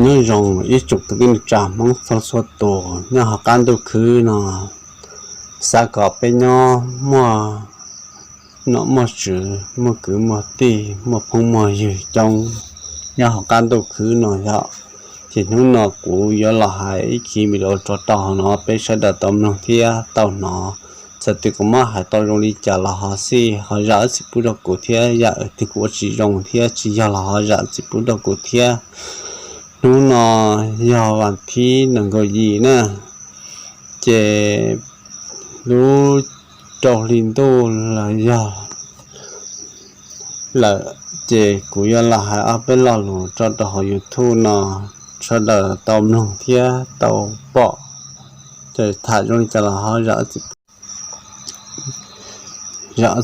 Nyob zoo ib tsoom kwv tij neej tsa Hmoob txhua txhua tus nyob hauv qab ntuj khwb no, xav kom peb nyob muaj nom muaj tswv, muaj kwv muaj tij, muaj phooj muaj ywg coob nyob hauv qab ntuj khwb no yog. Ces hnub no kuv yuav los hais ib khiv video rau tau hauv no peb sawv daws tau mloog thiab tau hnov. Txawm tias kuv muab hais tau zoo li cas los ho xij ho zam txim pub rau kuv thiab, yam twg kuv ua tsis zoo thiab tsis yog los ho zam txim pub rau kuv thiab. Hnub no yog vas thib nees nkaum yim na, ces lub rau hli ntuj los yog lawm, ces kuv yuav los hais ob peb lo lus tso rau hauv YouTube no, sawv daws tau mloog thiab tau pom, ces tham zoo li cas los ho zam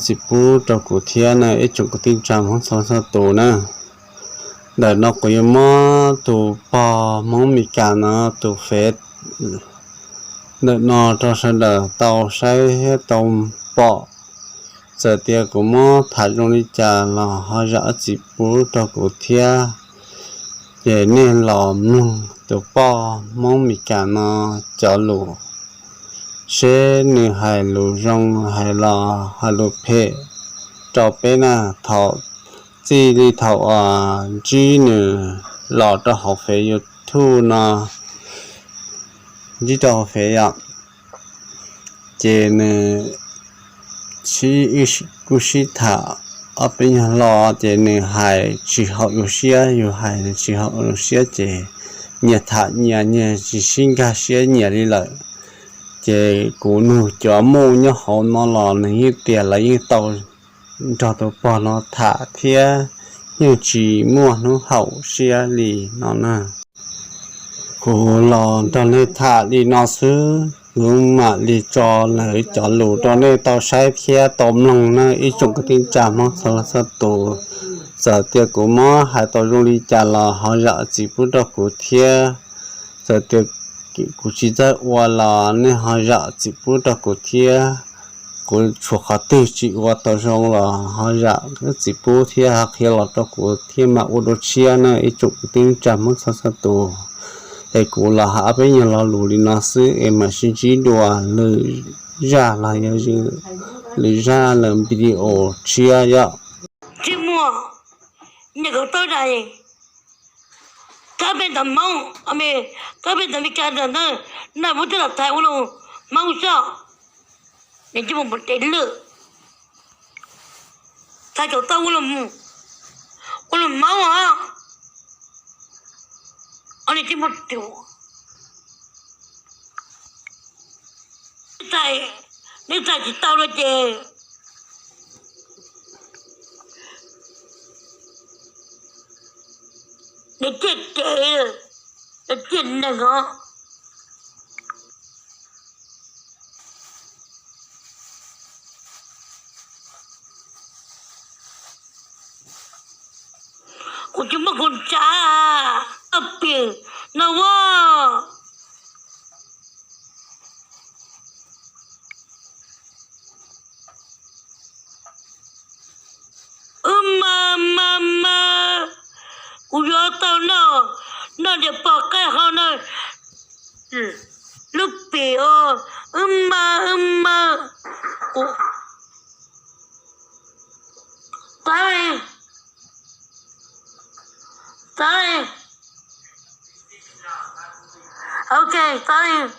txim pub rau kuv thiab na ib tsoom kwv tij neej tsa Hmoob txhua txhua tus na. Ntawm no kuv yuav muab tus pog Hmoob Mes Kas no tus fev ntawm no rau sawv daws tau saib thiab tau pom. Txawm tias kuv muab tham zoo li cas los ho zam txim pub rau kuv thiab. Ces nej los mloog tus poj Hmoob Mes Kas no cov lus, seb nws hais lus zoo hais los hais lus phem rau peb na. Thaum txij li thaum uas ntsib nws los rau hauv fev YouTube no, ntsib rau hauv fev yom, ces nws kuj sib tham ob peb nyuag lo, ces nws hais tsis haum yus siab, yus hais nws tsis haum yus siab, ces nyias tham nyias, nyias tsis sib nkag siab nyias li lawm. Ces kuv nug cov muj nyob hauv no los nws yeej tias lawv yeej tau nrog tus pog no tham thiab yeej tsis muaj hnub haum siab li no na. Kuv los nrog nej tham li no xwb, kuv mam li tso lawv cov lus rau nej tau saib thiab tau mloog na ib tsoom kwv tij neej tsa Hmoob txhua txhua tus. Txawm tias kuv muab hais tau zoo li cas los ho zam txim pub rau kuv thiab. Txawm tias kuv tsis txawj ua los nej ho zam txim pub rau kuv thiab. Kuv tshuav qhov twg tsis ua tau zoo los ho zam txim pub thiab ho qhia los rau kuv thiab mam ua dua tshiab na ib tsoom kwv tij neej tsa Hmoob txhua txhua tus. Es kuv los hais ob peb nyuag lo lus li no xwb es mam sib ntsib dua lwm zaj los yog lwm zaj lwm video tshiab yom. Tsis muaj, nyias kawm tau dais, kab peb ntawv Hmoob, kab peb ntawv Meskas ntawm na, muab tej los thaiv ua lus Hmoob xwb, nws tsis muaj npaum tes lwm, thaiv tau ua lus, ua lus Hmoob os, nws tsis muaj tus, nws txais tsis tau no ces nws ciaj cev, nws ciaj neeg os. Kuv tsis muaj kuv tsav, pim no ua. Wb ma ma ma, kuv yuav tau noj, noj diav pog qaib hau na, lub pim os, wb ma wb ma, kuv, txav, txav, ok, txav,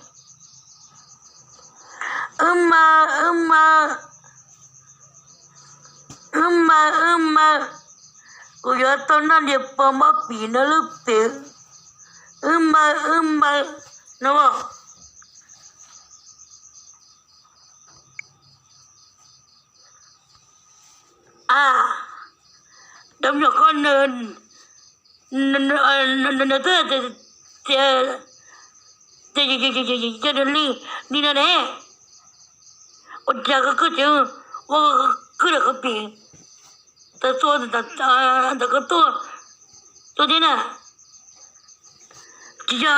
wb ma, wb ma, wb ma, wb ma, kuv yuav tau noj diav pog mob pim no lub pim, wb ma, wb ma, no. A, dab nyuag koj nws, nws twb tias, tias yog nws li, li no ne, ua cas koj tseem ua kwj dam qhov pim, ntawm koj tuaj, tuaj thiab na, tsis yog,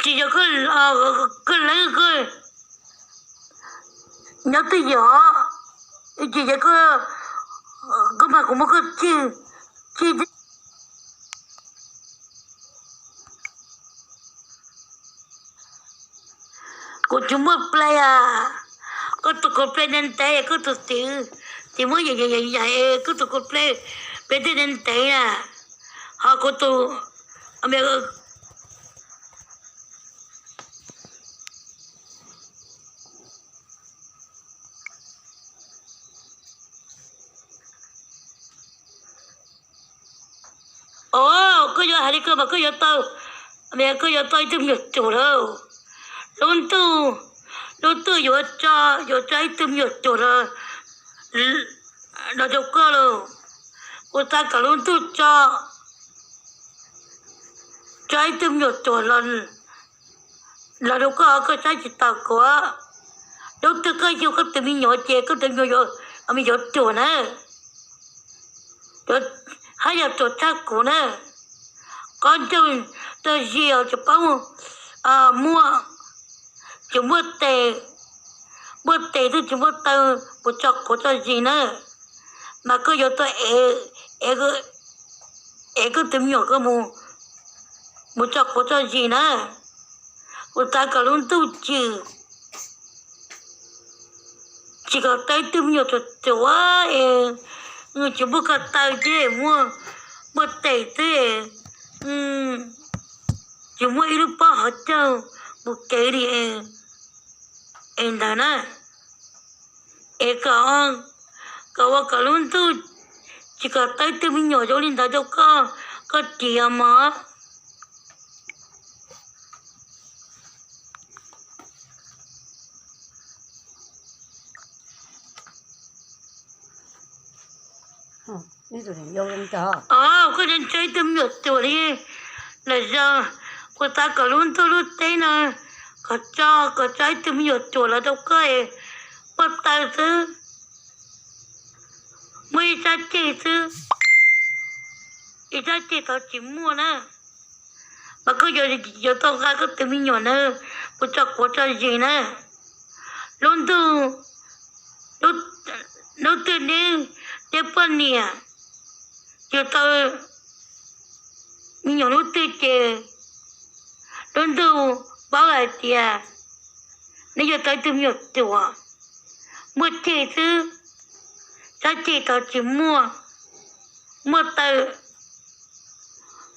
tsis yog koj leej koj nyob twj ywm, tsis yog koj, koj mas kuv muab koj cig, Kuv tsis muaj plej a. Koj tus kua plej ntev ntev, koj tus txiv, tsis muaj yaim yaim es koj tus kua plej, plej tej ntev ntev na. Ho kuv tus, o, koj yuav hais li ko mas koj yuav tau, koj yuav tau ib tug me nyuam ruam lawm. Lub ntuj, lub ntuj yuav tso, yuav tso ib tug me nyuam ruam los rau koj lauj. Kuv xav kom lub ntuj tso, tso ib tug me nyuam ruam los rau koj, koj saib tsis taus kuv. Lub twg koj yug koj tus me nyuam ces koj tus me nyuam yuav, me nyuam ruam na, haj yam ruam tshaj kuv na. Qab ncaug tag zis os, tsis paub muaj, tsis muaj tes, muaj tes twb tsis muaj taw mus tso quav tso zis na, mas koj yuav tau ev, ev koj tus me nyuam koj mus tso quav tso zis na. Kuv xav kom lub ntuj tsim, tsim kom tau ib tug me nyuam ruam ruam es tsis muaj ko taw thiab muaj, muaj tes xwb, tsis muaj ib lub pob hauv caug mus kev li es ntawd na. Es kom, kom ua kom lub ntuj tsim kom tau ib tug me nyuam zoo li ntawd rau koj, koj ris mog. Koj ntshaw ib tug me nyuam ruam li lawm zog. Kuv xav kom lub ntuj lub teb no kom tso, kom tso ib tug me nyuam ruam los rau koj es muaj taw xwb, muaj ib sab ceg xwb, ib sab ceg tod tsis muaj na, mas koj yuav tau nqa koj tus me nyuam na mus tso quav tso zis na. Lub ntuj, lub twg neb, neb poj niam yug tau me nyuam lub twg ces lub ntuj paub hais tias neb yuav tau ib tug me nyuam ruam, muaj ceg xwb, sab ceg tod tsis muaj, muaj taw,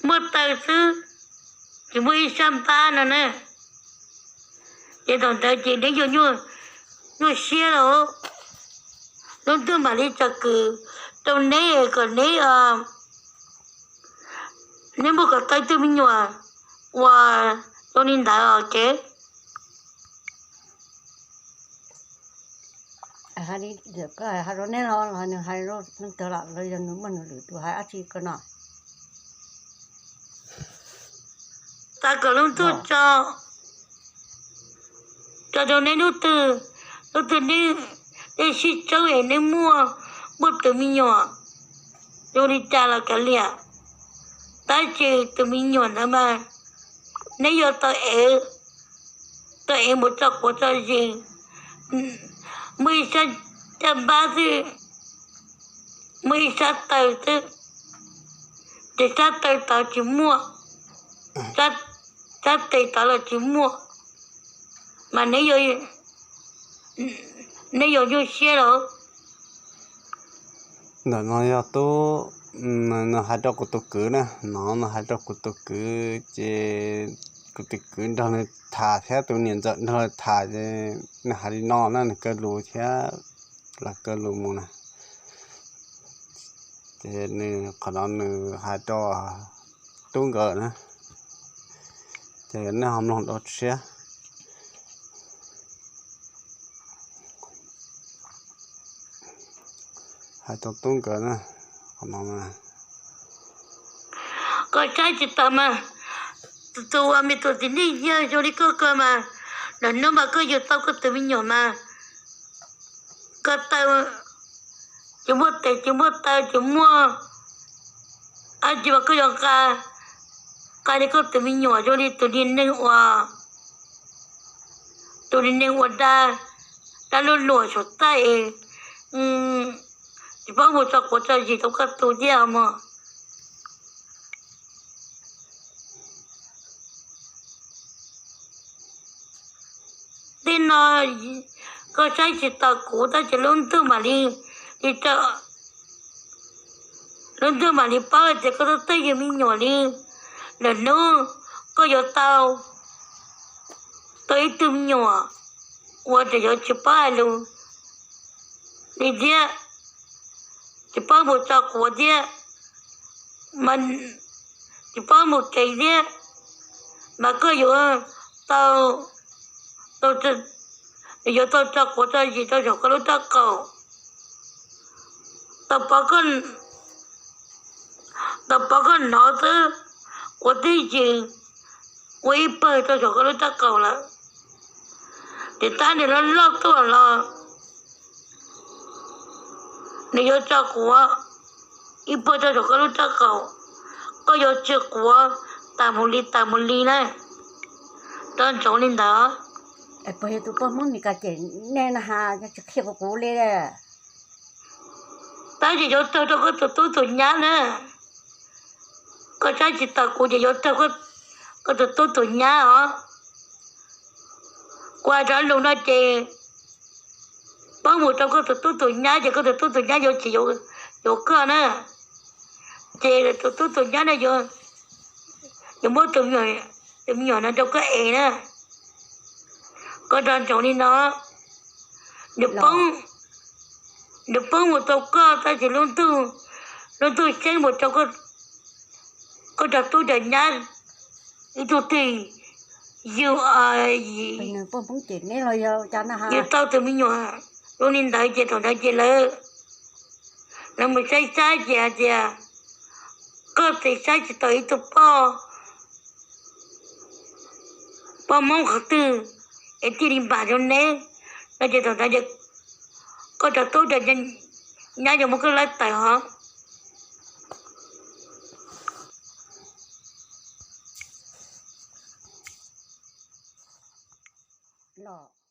muaj taw xwb, tsis muaj ib sab npab no na. Ces thaum ntawd ces neb yuav nyuaj siab lauj. Lub ntuj mam li tsom kwm rau neb kom neb, neb muaj kom tau ib tug me nyuam uas zoo li ntawd os ces. Hais li koj hais rau neb los, los nws hais rau neeg tawg lam los yog nws muaj nws lwm tus hais dab tsi ko no. Xav kom lub ntuj tso, tso rau neb lub twg, lub twg neb, neb sib txawb es neb muaj, muaj tus me nyuam zoo li cas los kav liam, tab sis tus me nyuam ntawd mas neb yuav tau ev, tau ev mus tso quav tso zis, muaj ib sab caj npab xwb, muaj ib sab taw xwb, ces sab taw tod tsis muaj, sab tes tod los tsis muaj, mas neb yuav nyuaj siab lauj. Ntawm no yog tub, nws hais rau kuv tus kwv na, no nws hais rau kuv tus kwv ces kuv tus kwv nrog nws tham thiab tus niam ntxawm nrog nws tham ces nws hais li no na, nws kaw lus thiab los kaw lus mus na. Ces nws qhov no nws hais rau tub nkawd na, ces nej ho mloog dua tshiab. Hais rau tub nkawd na, qhov no mas koj saib tsis taus mas, tus uas me tus txiv neej yawg zoo li koj ko mas, lawm hnub mas koj yuav tau koj tus me nyuam mas, koj taw, tsis muaj tes tsis muaj taw tsis muaj dab tsi mas koj yuav nqa, nqa li koj tus me nyuam zoo li tus niag neeg uas, tus niag neeg uas da, da luaj luam saum txaj es tsis paub mus tso quav tso zis rau koj tu thiab mog. Nim no koj saib tsis taus kuv tab sis lub ntuj mam li, li lub ntuj mam li paub tias koj twb yug me nyuam li. Lwm hnub koj yuav tau, tau ib tug me nyuam uas tseem yuav tsis paub hais lus li thiab, tsis paub mus tso quav thiab, tsis paub mus kev thiab, mas koj yuav tau, yuav tau tso quav tso zis rau saum koj lub rab qaum. Tau pov koj hnov xwb, quav twb zis ua ib pawg rau saum koj lub rab qaum lawm. Ces tab nws loj loj tuaj los nws yuav tso quav ib pawg rau saum koj lub rab qaum, koj yuav tsw quav tas mus li tas mus li na. Rau ntsoov li ntawd. Puas yog tus poj Hmoob Mes Kas cem nej na has, tsis qhia kuv kuv li. Tab sis yuav raug rau koj tus tub tus nyab na. Koj saib tsis taus kuv ces yuav raug koj tus tub tus nyab os. Kuv hais cov lus no ces poob mus rau koj tus tub tus nyab ces koj tus tub tus nyab yuav tsis yuav koj na. Ces tus tub tus nyab no yuav muab tus me nyuam no rau koj ev na. Koj nco ntsoov li no, nws poob mus rau koj tab sis lub ntuj, lub ntuj xyeeb mus rau koj cov tub cov nyab ib tug twg yug, yug tau tus me nyuam zoo li ntawd ces thaum ntawd ces lawv, lawv mus saib saib ces hais tias koj tsis saib tsis taus ib tug poj, poj Hmoob qhov twg es thiaj li npam rau neb no ces thaum ntawd koj cov tub cov nyab yuav muab koj laib tawm hov. Los